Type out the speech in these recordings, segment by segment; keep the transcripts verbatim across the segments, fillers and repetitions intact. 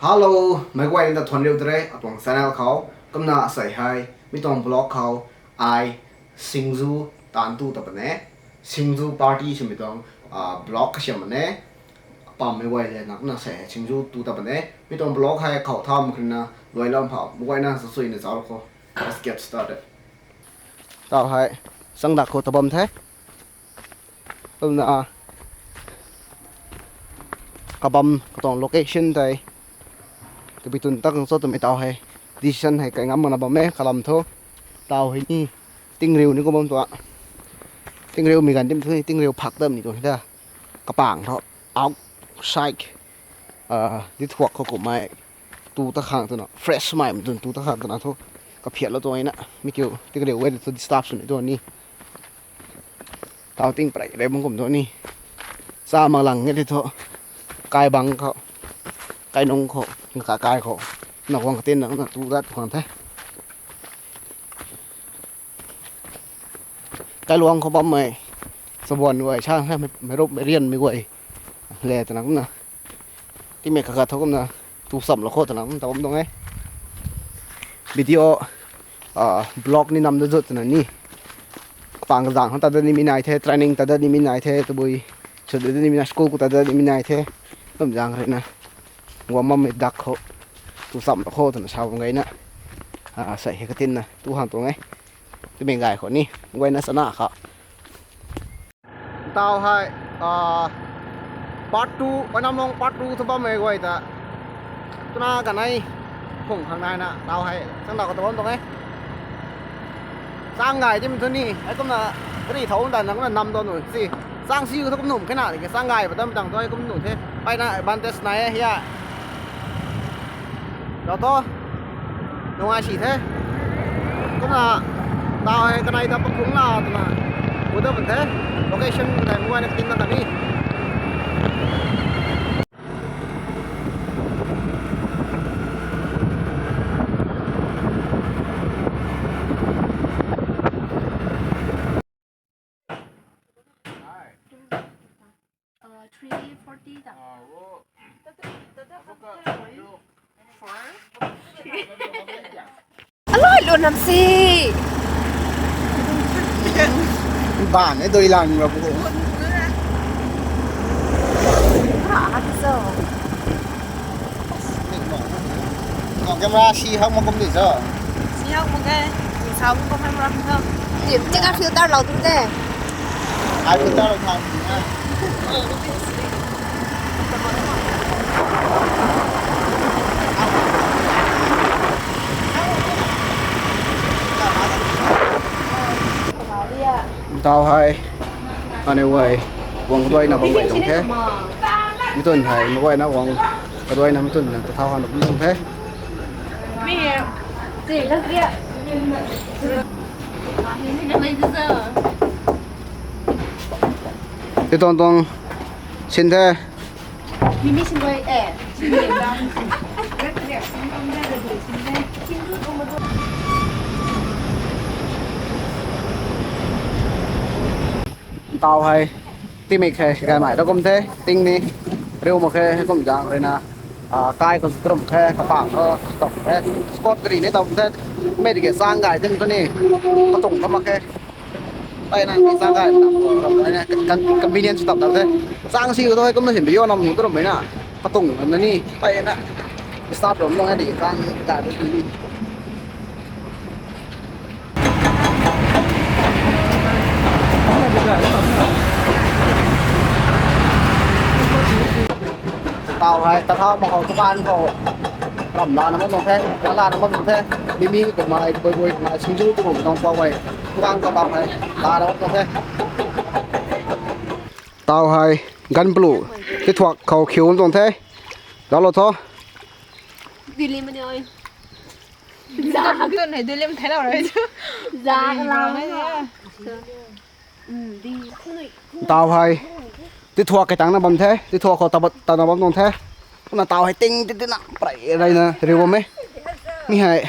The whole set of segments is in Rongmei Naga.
Hello, meic guayna ta thuanc riu tare atuang channel khou. Kumna asei hei mi tuang vlog khou ai singju taanv tu ta pune. Singju party swmei tuang vlog kasiam pune. Apammei guay le na kumna asei hei singju tu ta pune. Mi tuang vlog hei khou thaumei khou rina luai lam phau meic guayna sa suina zauc khou. Let's get started. Tau hei changdak khou ta bam the. Kumna kabam katuang location tei tabui tun tak khang cho twmei tau hei decision hei kai ngam makna bam e kalam thu. Tau hei ni tingriu ni kum bam tua. Tingriu mei ganv dim thu ni tingriu phak dam ni tuang hei ta. Kapang thu outside dithuak khou kummei tu ta khang twna fresh mei mdun tu ta khang twna thu kaphiatlou tuang na mi kiu tingriu e thu disturb sw ni tuang ni. Tau ting prei rei bang kum tu ni. Cha mak lang e tei thu. Kai bang khou, kai nung khou, kakai khou na guang katin na tu dat khang the. Kailuang khou bammei chabuan guay sa he, meic rup meic rianmei guay le twna kumna timei khagat thu kumna tu chamlou khou twna kum ta bam tuang e. Video vlog ni nam da zut twna ni kapang kazang khou ta dat nimei nai the, training ta dat nimei nai the, tabui sw dat nimei nai, school khou ta dat nimei nai the. Kum zaeng rui na guang bammei dak khou tu chamlou khou twna sa bam gayna sei hei katinna tu khang tuang e. Timei gay khou ni guayna chana kha. Tau hei part two, Wainamlong part two thu bammei guay ta twna kanei phung khang naina tau hei changdak khou ta bam tuang e. Chang gay timei thu ni hei kumna gari thau ta na kumna nam tuang nu si. Chang si thu kum num khe na tiki chang gay pa tam tang thu hei kum nu the. Paina advantage nai e hia. Rau tho. Nungai si the. Kumna tau hei kanei ta pakhungna twna gu da bam the. Location kanei meic guayna katinna ta ni. Alo, alo, nam si. Ban e doi lang ra bu. Ra ha so. Camera si hak ma kum di so. Si hak ma ke. Sa bu ko camera ko. Di, teka filter lou tu de. Ai filter lou thau. Tau hei, aniu guay guang kaduaina bam gay tuang the. Mi twn hei meic guayna guang kaduaina mi twn na ta thau khang na kum tuang the. Ti tuang tuang sin the. Tau hei timik hei gaymei ta kum the, ting ni riu mak khe, kum zaeng rui na kai khou rum khe, kapang khou tum khe, squat kari ni tum the, mei tiki chang gay tin kani katung ka mak khe. Paina chang gay, convenience tam tam the. Chang si khou tu hei kumna sin video nam nu tu rummei na katung na ni paina start rum lung di chang gay tu ni. Tau hei ta thau mak khou dukan khou lam lana bam tuang the, lana bam tuang the. Mimi kummei, bui bui kummei, singju tu kum tuang pau hei dukan khou tau hei lana bam tuang the. Tau hei ganv palu tithuak khou khiu bam tuang the. Zauclou tho. Dilim ni oi. Zak tun hei dilim thailou rui chu. Zak lam. Tau hei tithuak kai tangna bam the, tithuak khou ta, tana bam tuang the. Kumna tau hei ting ti tina prei reyna riu bam e. Mi hei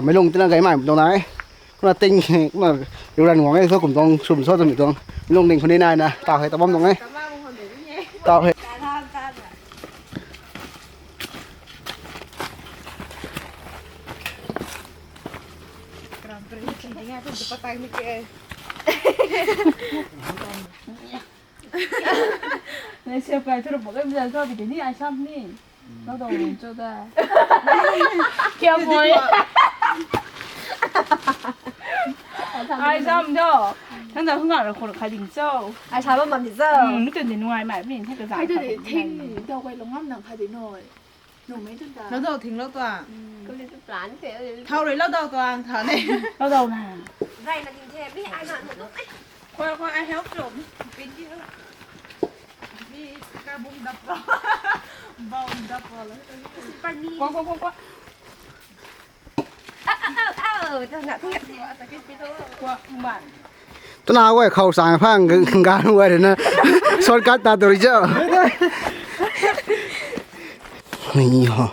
meic lung tina gaymei tuang na e. Kumna ting, kumna riu ran guang e, thu kum tuang sum so twmei tuang meic lung ding khou ni naina tau hei ta bam tuang e. Tau hei. Nei siap kai thu ru pakai mzan cho bi ni ai sam ni. Nodou cho da. Kya boy? Ai sam do. Thang da hung ra khor khai ding cho. Ai sa bam bam di cho. Hmm, ni tun di nuai mai bin thang ka za. Ai tu di thing dau kai long ngam nang khai di noi. Nung mai tun da. Lou dau thing lou tuang. Kum di tu plan te. Thau rui lou dau tuang thau ne. Lou dau na. Rai na ding the. Mi ai na nung. Koi koi ai help cho. Bin di. Mi ka bung dap ro. Bau dap ro. Super ni. Koi koi koi koi. Tuna guay khou sang phang gan guay na shortcut ta tu ri cho. Ni ho.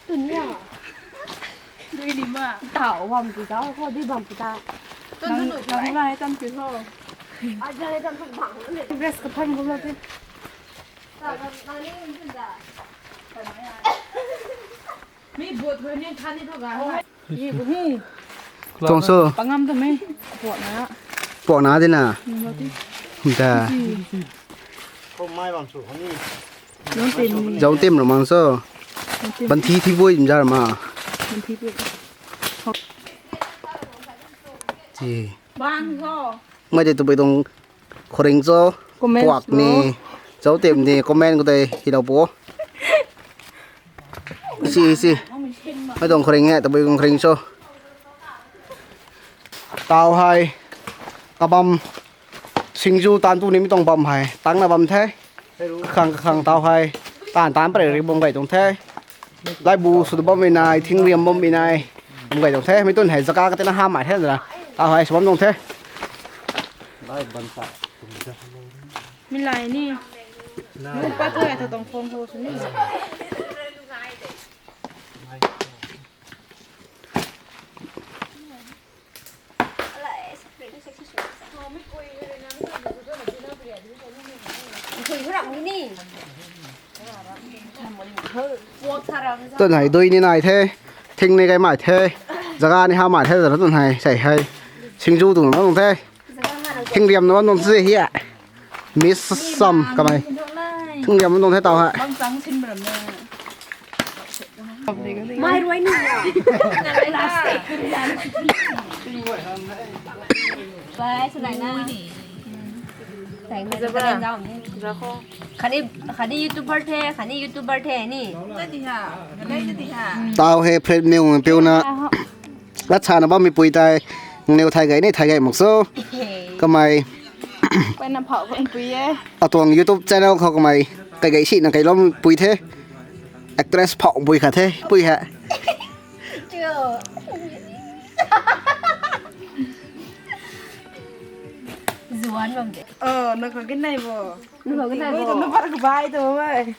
Tun ya. Dui ni ma. Tau wam tu tau ko di bam tu ta. Tun tun nang lai tam tu ho. Aja lai tam tu bang ne. Dress ka phan ko la te. Mi bot ko ni khan ni tho ga. Ye ko ni. Tuang so. Pangam tu me. Pot na. Pot na di na. Ni lo ti. Da. Ko mai bang su ni. Zauc tim ro mang so. Ban thi thi bui jam jar ma. Ban thi bui. Ti. Bang ho. Mai de tu bui tong khoring cho. Comment puak ni. Zauc tim ni comment ko tei hi lo po. Si si. Mai tong khoring e, tu bui kong khoring cho. Tau hei. Kabam. Singju tan tu ni mi tuang bam hei tang na bam the. Kakhang kakhang tau hei tan tan pare ri bam gay tuang the. Laibu sw tu bam mi nai, thingriam bam mi nai, bam gay tuang the. Mi tun hei zaka ka tina ha mai the na. Tau hei sw bam tuang the. Mi lai ni. Nung pat tu hei ta tuang phone ho sw ni. Tun hei dui ni nai the, thing ni kai mai the, zaga ni ha mai the, zara tun hei sei hei singju tu na bam tuang the, thingriam na bam tuang the hi a. Miss Sam kamei. Thingriam na bam tuang the tau hei. Bang chang sin bam na. Mai ruai ni ya. Bai, salai na. Khani, khani YouTuber the, khani YouTuber the ni. Tau hei friend neu piu na. Lat sa na bam mi pui tei. Neu thai gay ni thai gay mak so. Kamei. Pai na phau ko pui e. Atuang YouTube channel khou kamei. Kai gay si na kai lom pui the. Actress phau pui kha the. Pui ha. Zuan bam de. Oh, na ko ginai bo. Na ko ginai bo. Oi, to na par ko bai to bai.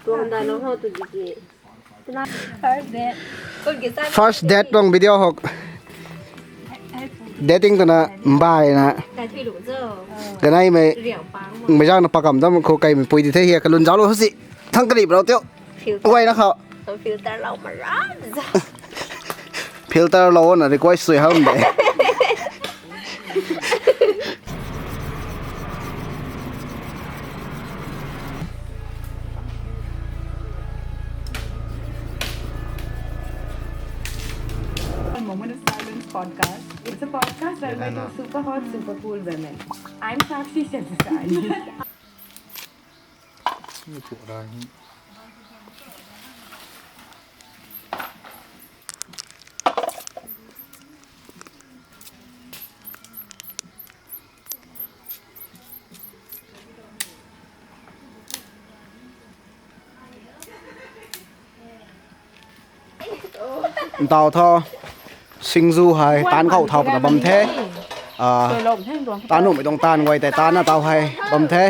Tuang da no ho tu di ki. First date. First date tuang video hok. Dating tana mbai na. Ganai mei. Mei zang na pakam dam khou kai mei pui di the hi a kalun zauc lo si. Thang karip rau tio. Filter. Uai na khou. Filter lau maram za. Filter lau na request sui ham de. Moment of Silence podcast. It's a podcast run by two super hot, super cool women. I'm Sakshi Shemsani. Ntau tho. Singju hei tan khou thau puna bam the. Ah, tan nuhmei tuang tan guay tei tan na tau hei bam the.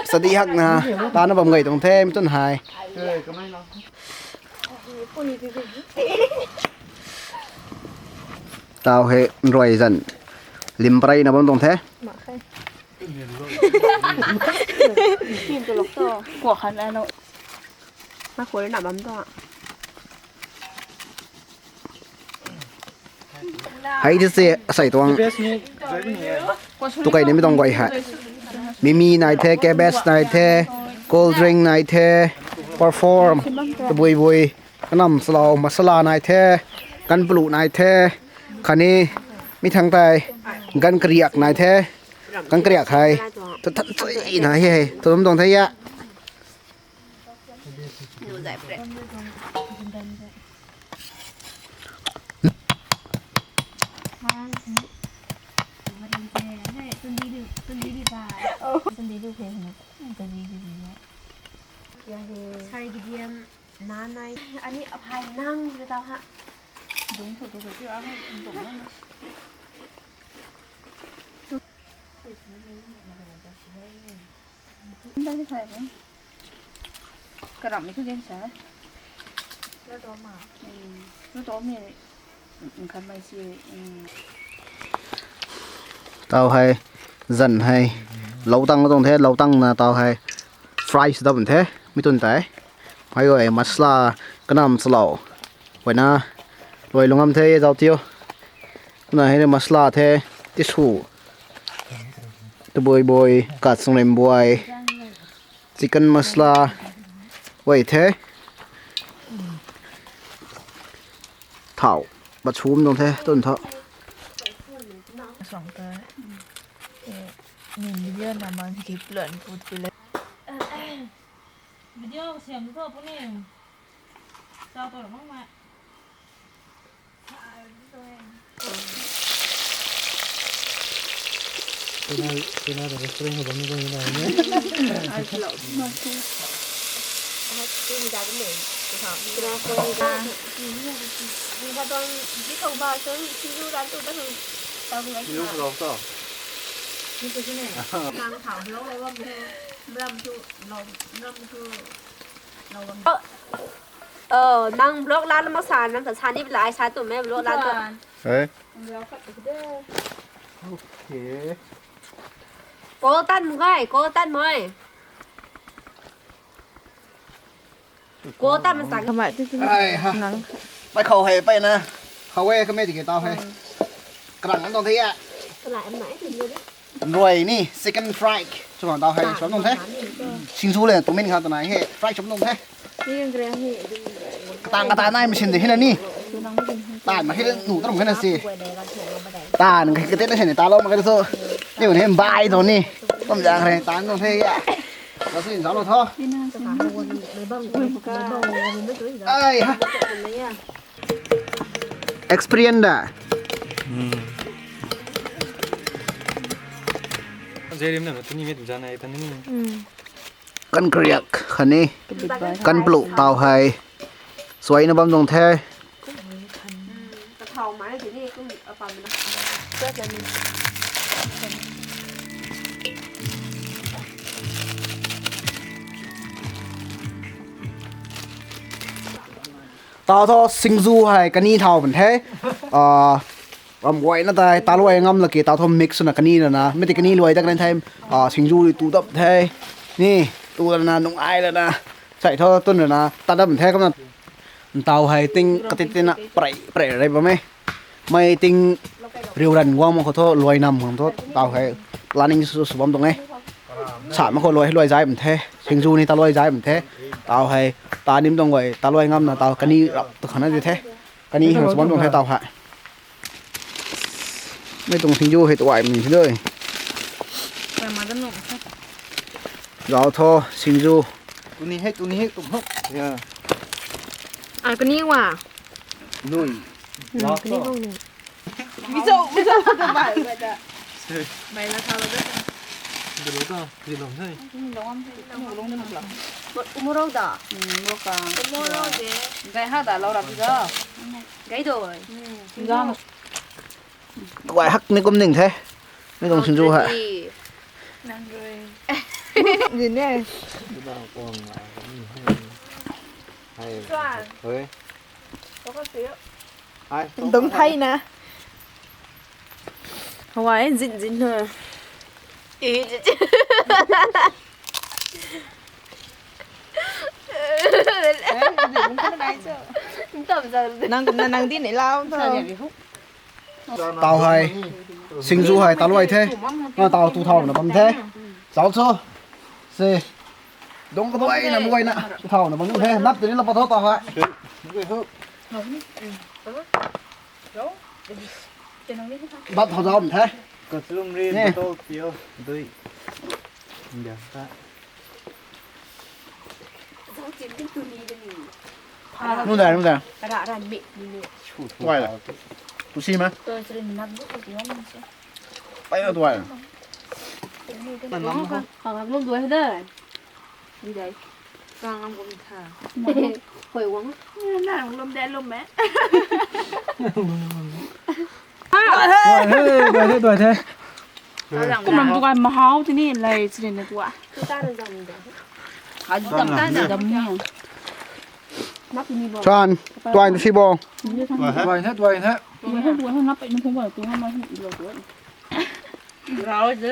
Sadi hak na tan na bam gay tuang the mi tun hei. Tau hei nruai zan lim parei na bam tuang the. Kuak khan ano. Ma khou na bam to. Hei di se asei tuang. Tukei nimei tuang guay hei. Mimi nai the, cabbage nai the, cold drink nai the, perform, tabui bui, kanam salou, masala nai the, kan plu nai the, khatni mi thang tei, gan kariak nai the, gan kariak hei, tu than chui nai hei, tu lam tuang the ya. Nanai, ani aphai nang tau ha. Dung thu tu tu a dung na. Ndai ni khai bam. Karam ni tu gen sa. Lo to ma. Hmm. Lo to mi. Khan mai si. Hmm. Tau hei, zan hei, lou tang tuang the, lou tang na tau hei, fry sw dam the, mi tun tei. Hei oi, masala, kanam salou. Wena, luai lungam the, zau tiu. Kumna hei masala the, tisu. Tabui bui, kat sung rim buai. Chicken masala. Wei the. Thau. Bachum dong the, tun tho. Song ta. Eh, nin video na man ki plan put pile. Video siam tu puni. Chao tu mak ma. Tuna, tuna restaurant ho bam ni kong ni na ni. Ai lo. Tuna ko ni da. Tuna ko ni da. Ni ba don di ko ba so si lu dan tu ba tu. Tau ni. Ni lo to. Ni tu ni. Nang thau lo lo bam tu. Bam tu lo, bam tu. Lo bam. Oh, nang vlog lan mak sa, nang ta sa ni lai sa tu me vlog lan tu. Hey. Okay. Call tan mu gai, call tan moi. Call tan mak sa. Kamai tu tu. Ai ha. Nang. Pai khou hei pai na. Khou hei kamei ti ke tau hei. Karang an tong the ya. Kalai am nai tu ni. Rui ni, chicken fry. Chumang tau hei, chum nung the. Singzu le, tumin kha tanai he, fry chum nung the. Katang kata nai machine de hina ni. Tan ma hei nu tarung hina si. Tan ka kete na hina ta lo ma ka so. Ni ne bai to ni. Tom jang re tan nung the ya. Ka sin sa lo tho. Ai ha. Experience da. Hmm. Jerim na tu ni met jana ai tan ni. Hmm. Kan kariak khatni kan plu tau hei. Suai na bam zong the. Tau tho singzu hei kani thau bam the. Ah, ram guay na tai, ta luai ngam laki, tau tho mix na kani na na. Meti kani luai ta kani the, ah, singzu ri tu dap the. Ni, tu na na, nung ai na na. Sai tho, tun na na, ta dap the kam na. Tau hei ting, kati tina, pray, pray, rai bam e. Mei ting riu ran guang mak khou tho, luai nam khou tho, tau hei planning sw, sw bam tuang e. Sa mak khou luai, luai zai bam the, singzu ni ta luai zai bam the, tau hei, ta nim tuang guay, ta luai ngam na tau kani rap tu khana di the, kani hang sw bam tuang the tau hei. Mei tuang singzu hei tuai mi si doi. Zau tho, singzu. Tuni hei, tuni hei, tum hok. Ya. Ah, kani wa. Nui. Hmm, kani bong ni. Mizo, mizo, mizo, bai, bai da. Bai la sa la da. Dilo ka, dilo hai. Ni long am, ni long ni long. Umuro da. Hmm, umuro ka. Umuro de. Gai ha da, lau rap da. Gai do. Hmm. Zam. Guay hak ni kum ning the. Mei tuang singzu hei. Nang rui. Zin ne. Hai. Chuan. Hoi. Dong thai na. Hawaii zin zin na. Nang kumna nang di nei lau tho. Tau hei, singju hei, tau luai the. Na tau tu thau na bam the. Zau cho. Se. Dong ka duai na muai na. Tu thau na bam the. Nap tini la pa tho tau hei. Bat thau zau the. Katlum ri Ne. Bottle pio. Dui. India ta. Zau chin ting tu ni de ni. Nu da, nu da. Ra ra mik ni ni. Chu chu. Tuai la. Tu si ma. Tuai sri minat bu tu si ma si. Pai na tuai. Kang lum duai da. Ni dai. Kang lum tha. Hoi wang. Na lum de lum me. Tuai the, tuai the, tuai the. Kum lam tu kai mahau tini lai chini na tua. Chan, tuai tu si bo. Tuai the, tuai the. Tuai the, tuai the, nap pai nu phung ba tu ma hi lo tu. Rau je.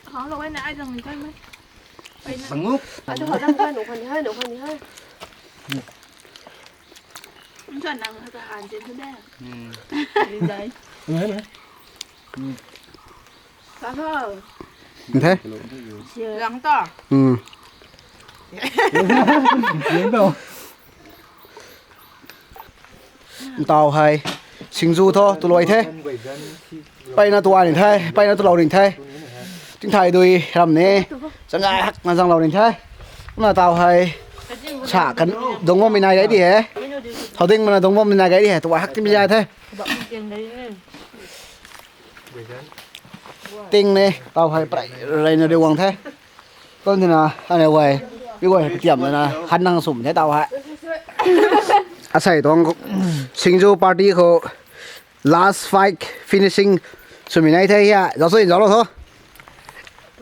Khang lo na ai zang ni kai mai. Banguk. Ado ho dang kai nu khan ni hai, nu khan ni hai. Nang nang ha ta han chen tu de. Ni dai. Sa ho. Nte? Lang ta. Hmm. Yang tau. Tau hei. Singju tho, tu luai the. Pai na tuai ni the, pai na tu lou ni the. Ting thai dui ram ni. Changai hak na zang lou ni the. Na tau hei. Sa kan dong bam mi nai gai di he. Thau ding mana dong bam mi nai gai di he. Tuai hak ti mi zai the. Ting ni, tau hei pray rey na de wang the. Kon tina, ane wai, mi wai tiam na, han nang sum the tau hei. Asei tuang singju party khou last fight finishing sumi nai the hia. Zau sui, zau lo tho.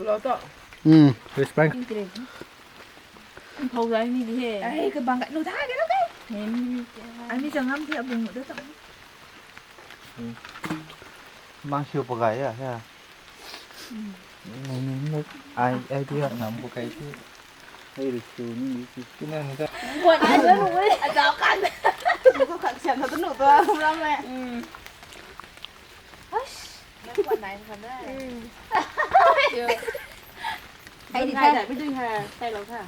Lo to. Hmm. Respect. Thau zai mi di he. Ai, ka bang ka nu thai ka lo kai. He mi. Ai mi chang ngam the abung da tang. Mang siu pagai ya, ya. Ai, ai, tia ngam pagai ti. Ai, ri siu ni, ri siu. Tina ni ta. Buat ai lo nui. A zau kan. Ko khak siam na tu nu tu ram le. Ai, nang buat nai kan da. Ai, di thai, thai, thai, thai lo tha.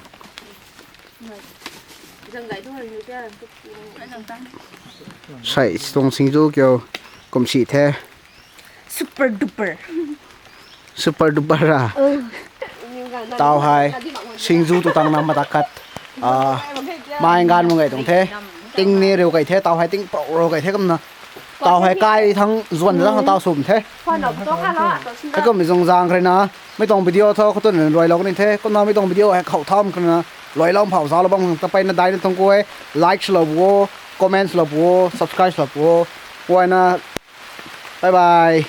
Sai tuang singju kiu kum si the. Super duper. Super duper ra. Tau hei singju tu tang na mata khat. Ah, mai gan mu ngai tuang the. Ting ni riu kai the, tau hei ting pro ro kai the kumna. Tau hei kai thang zuan thang tau sum the. Hei kum zung zang khrina. Mi tuang video tho khou tun luai lou ni the. Kumna mi tuang video hei khou tham khrina. Luai lou phau zau lou bang ta pai na dai na tuang ku e. Like lou bo, comment lou bo, subscribe lou bo. Puaina. Bye bye.